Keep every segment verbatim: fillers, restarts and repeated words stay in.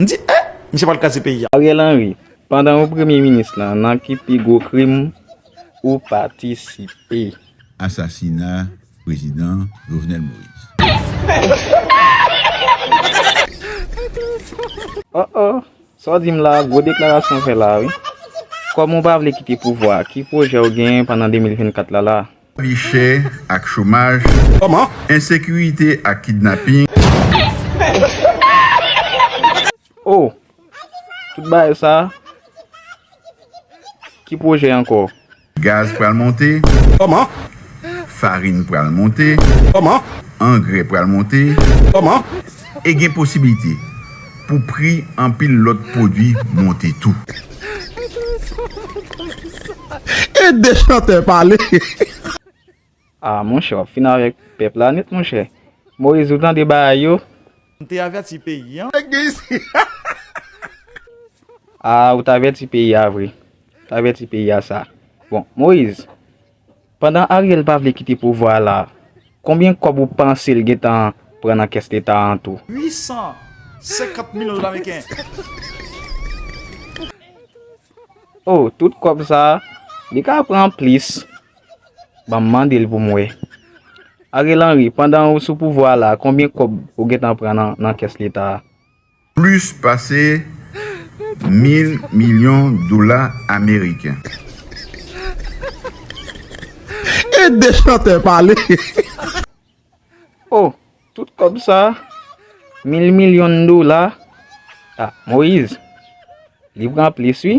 M di, eh, misye pral kraze peyi a. Ariel Henry, pandan ou premye minis lan, nan ki pi gwo krim ou patisipe? Asasina prezidan Jovenel Moïse. Oh oh, sa w di m la, gwo deklarasyon w fè la wi. Kòm ou pa vle kite pouvwa, ki pwojè w genyen pandan de mil vennkat la la? Lavi chè ak chomaj, ensekirite ak kidnaping. Oh, tout bagay sa, ki pwojè ankò? Gaz pral monte. Farin pral monte. Angrè pral monte. E gen posiblite pou pri anpil lòt pwodui monte tou. E de chantè pale. Ah monchè, w ap fin avèk pèp la nèt monchè. Moyiz, ou tande bagay yo? M te avèti peyi an. Ah, ou t avèti peyi a vre. Ou t avèti peyi a sa. Bon, Moyiz, pandan Ariel pa vle kite pouvwa a la, konbyen kòb ou panse l gentan pran nan kès leta an tou? Uit san senkant milyon dola ameriken. Oh, tout kòb sa, li ka pran plis. Ban m mande l pou m wè. Ariel Henry, pandan ou sou pouvwa a la, konbyen kòb ou gentan pran nan, nan kès leta a? Plis pase mil milyon dola ameriken. E de chantè pale. Oh, tout kòb sa, mil milyon dola. Ah, Moyiz, li pran plis wi.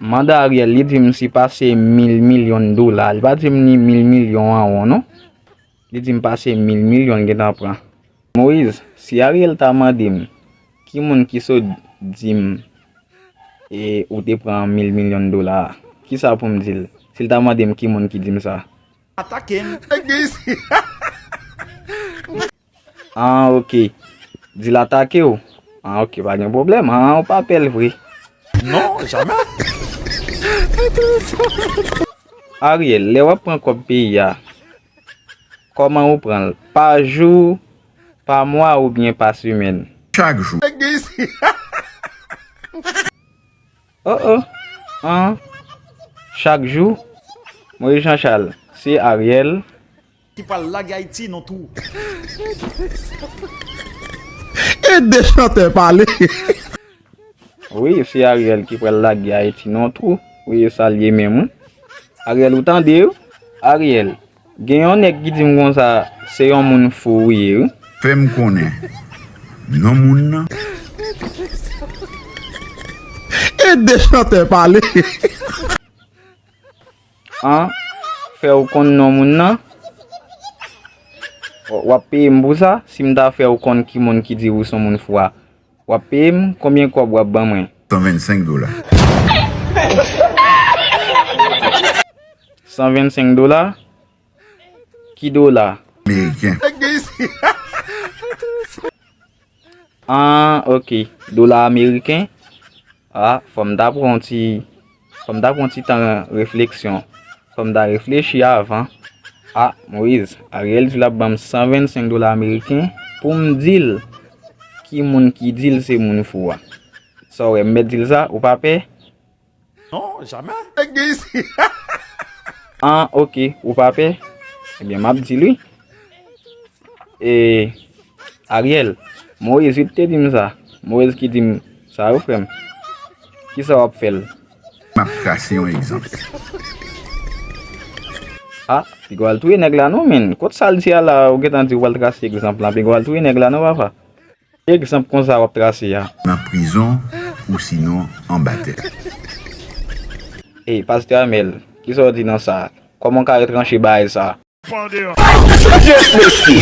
Manda Ariel, li di m si pase mil milyon dola. Li pa di m ni mil milyon an won non. Li di m pase mil milyon l gentan pran. Moyiz, si Ariel ta mande m ki moun ki sot di m e ou te pran mil milyon dola a, kisa pou m di l? Si l ta mande m ki moun ki di m sa? Atake m. Ah, ok. Di l atake w. Ah, ok, pa gen pwoblèm. Ah, ou pa pè l vre. Non, jamè. Ariel, lè w ap pran kòb peyi a, kòman ou pran l? Pa jou, pa mwa oubyen pa semèn? Chak jou. Oh oh. An. Chak jou. Moyiz Jan Chal, se Ariel. Ki pral lage Ayiti nan twou. E de chantè pale. Wi, se Ariel ki pral lage Ayiti nan twou. Wi, e sa l ye menm wi. Ariel, ou tande wi? Ariel, gen yon nèg ki di m konsa se yon moun fou ou ye wi. Fè m konnen non moun nan. E de chantè pale. An, fè w konn non moun nan. W ap peye m pou sa, si m ta fè w konn ki moun ki di ou se yon moun fou a. W ap peye m, konbyen kòb w ap ban mwen? San vennsenk dola. San vennsenk dola? Ki dola? Ameriken. Ah, ok. Dola ameriken. Ah, fò m ta pran yon ti, fò m ta pran yon ti tan refleksyon. Fò m ta reflechi avan. Ah, Moyiz, Ariel di l ap ban m san vennsenk dola ameriken pou m di l ki moun ki di l se moun fou a. Sa w wè, m mèt di l sa, ou pa pè? Non, jamè. Ah, ok, ou pa pè? Ebyen, m ap di l wi. E, Ariel, Moyiz wi te di m sa. Moyiz ki di m sa wi, frè m. Kisa w ap fè l? M ap trase yon egzanp. Ah, piga w al touye nèg la non, menn. Kot sa l di a la, ou gentan di w al trase egzanp la. Piga w al touye nèg la non, papa. Ki egzanp konsa w ap trase a? Nan prizon ou sinon anba tè. Ey, pastè Amèl, kisa w di nan sa? Kòman w ka retranche bagay sa? Pyès mesye.